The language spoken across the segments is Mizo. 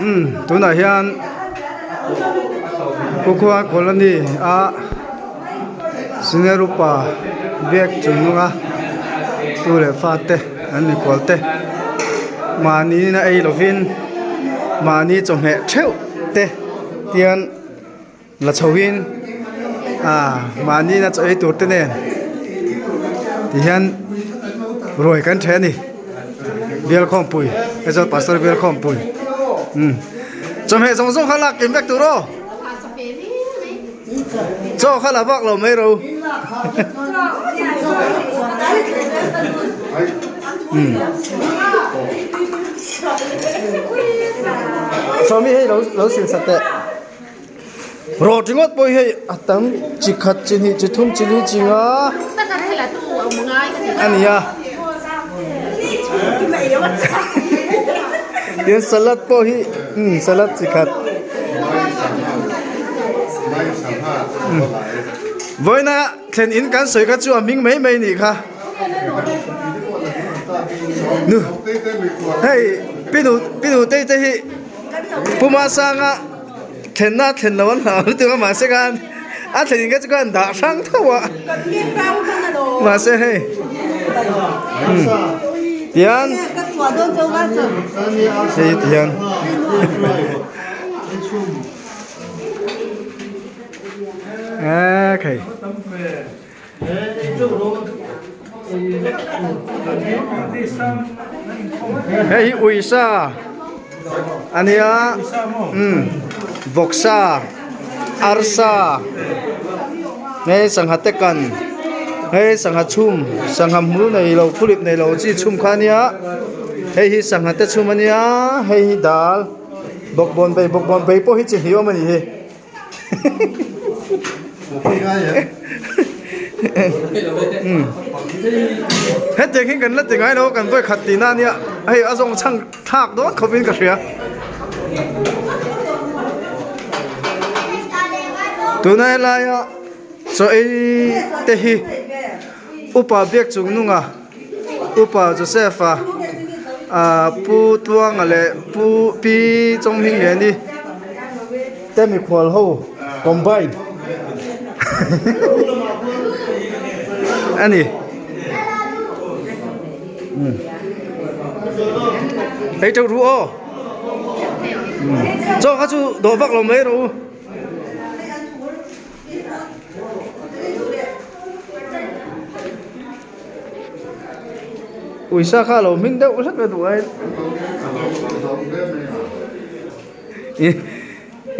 Umm tunah hian Kukhua colony a senior upa biak chung nunga tu leh fate an mikhual te mahni na ei lovin mahni chawhmeh theuh te tian. La chho in ah mahni na chaw ei tur te nen ti hian ruai kan then a ni bial khawmpui Aizawl pastor bial khawmpui umm chawhmeh zawng zawng kha lak kim vek tur aw chaw kha la vak lo mai ro umm sawmi hei lo lo sil sak teh. Rawh ringawt pawh hi hei a tam chi khat chi hnih chi thum chi li chi nga a ni a tin salad pawh hi umm salad chi khat vawiina thlen in kan sawi kha chu a hming mai mai nih kha nu hei pinu pinu te te hi Puma sanga thlenna a thlen lo an hlau lutuk a mahse khan a thlen in kha chu khan dah hrang tho a mahse hei tihian hei tihian e khai. Hei hi uisa a nia umm vawksa arsa hei sangha te kan hei sangha chhum sangha hmul nei lo phulip nei lo chi chhum kha a nia hei hi sangha te chhum a nia hei hi dal bawkbawn bei bawkbawn bei pawh hi chi hnih awm a nih hi. Hetiang hi kan la ti ngai lo kan vawi khat tihna ania hei a zawng chhang thlak dawn khawp in ka hria tuna helaia chaw ei te hi upa biak chung nunga upa Joseph a ah pu Tluanga leh pu pi Chawnghming Liani te mikhual ho combine a ni ei teuh ru aw chaw kha chu dawh vak lo mai rawh u. Uisa kha a lo hming deuh hlek a duh ai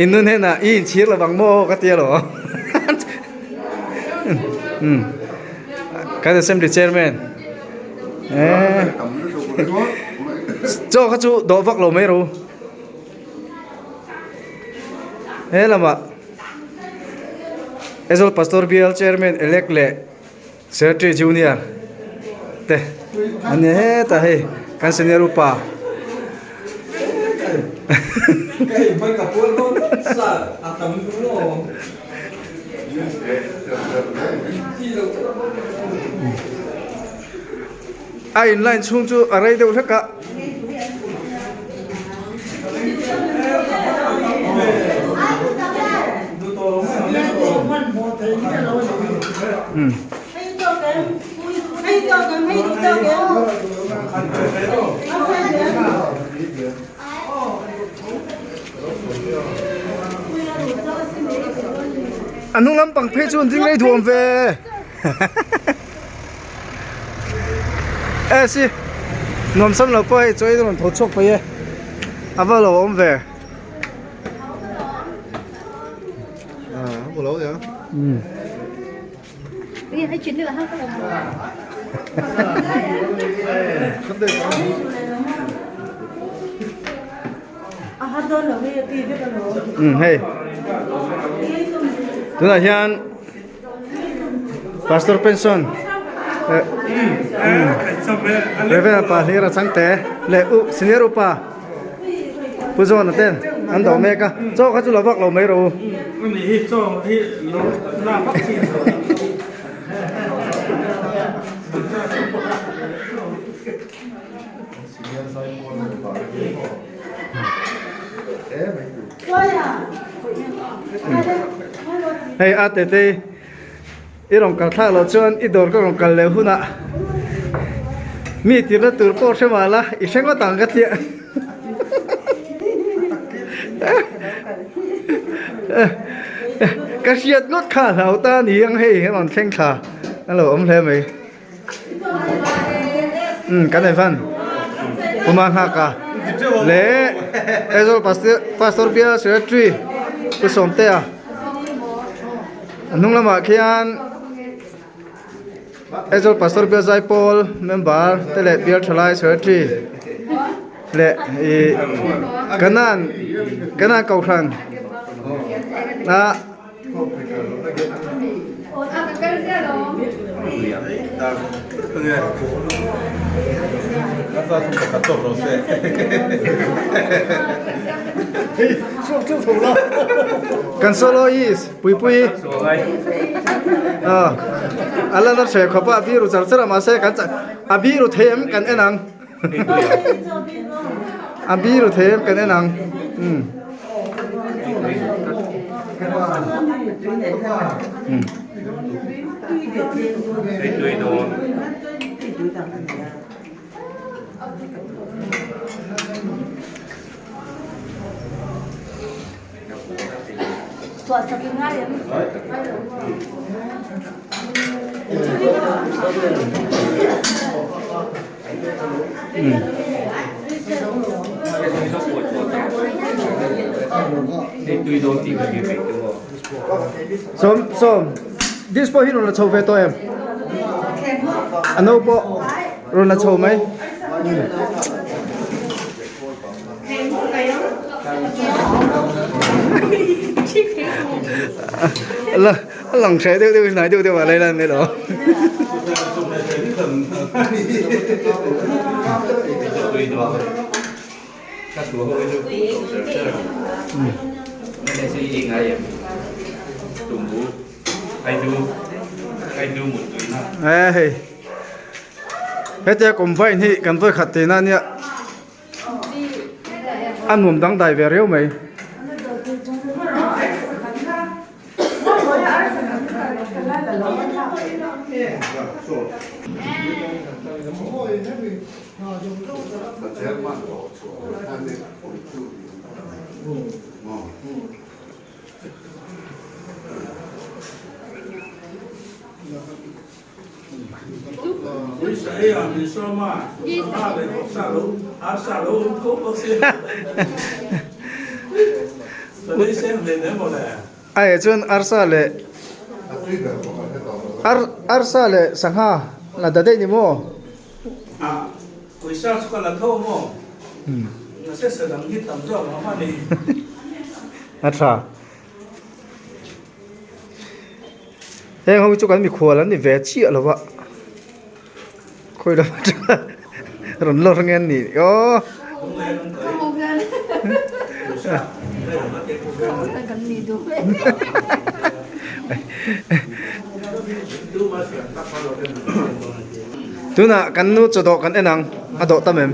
i nun henah i inchhir lo vang maw ka ti alawm umm kan assembly chairman eh chaw kha chu dawh vak lo mai rawh u he lamah. Aizawl Pastor Bial Chairman elect leh Secretary Junior te an ni hetah hei kan senior upa a in line chhung chu a rei deuh hlek a. A hnung lampang phei chu an ding rei duh awm ve. E si nuam sam lo pawh hei chaw ei rawn tho chhuak phei e a va lo awm ve um hei tunah hian. Pastor Pension Reverend pa hlir a changte leh u senior upa Pu John a ten an do mek a chaw kha chu lo vak lo mai rawh u. Hei a tete i rawn kal thlak loh chuan i dawr ka rawn kal leh hunah mi tirna tur pawh hre mah la i hre ngawt ang ka tliah. Ka hriat ngawt kha a hlau ta a ni ang hei rawn thleng thla a lo awm hle mai. Umm kan Evan Puma nghak a leh Aizawl Pastor Bial Secretary Pu Sawmtea a hnung lamah khian Aizawl Pastor Bial Zaipawl member te leh Bial Thalai Secretary leh ih Kanan Kanan Kohhran a. Kan soloist Puipui a la na hreh khawp a a biru char char a mahse kan a biru thei em kan en ang. A biru thei em kan en ang. Umm. Sawm sawm dish pawh hi rawn la chho ve tawh em a no pawh rawn la chho mai. A lang hreh deuh deuh hnai deuh deuh ah lai lan mai lo. Hei hetia combine hi kan vawi khat tihna ania. A nuam dangdai ve riau mai. Ai chuan arsa leh arsa leh sangha la da daih ni maw? A tha. Heng ho hi chu kan mikhual an ni ve chiah lo va khawi lam atanga rawn lawr nge an nih aw tunah kan nu chaw dawh kan en ang a dawh tam em?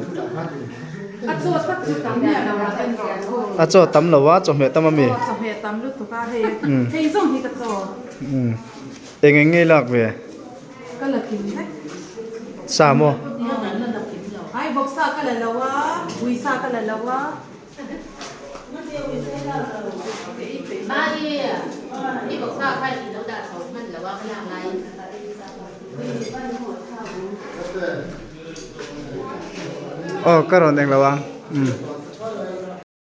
A chaw tak chu tam miah lo a en rawh aw. A chaw tam lo a chawhmeh tam ami? Aw chawhmeh tam lutuk a hei hei zawng hi ka chaw. Umm eng eng nge i lak ve? Ka la kim vek. Sa maw? Ai vawksa ka la lo a, uisa ka la lo a. Aw ka rawn eng lo ang umm.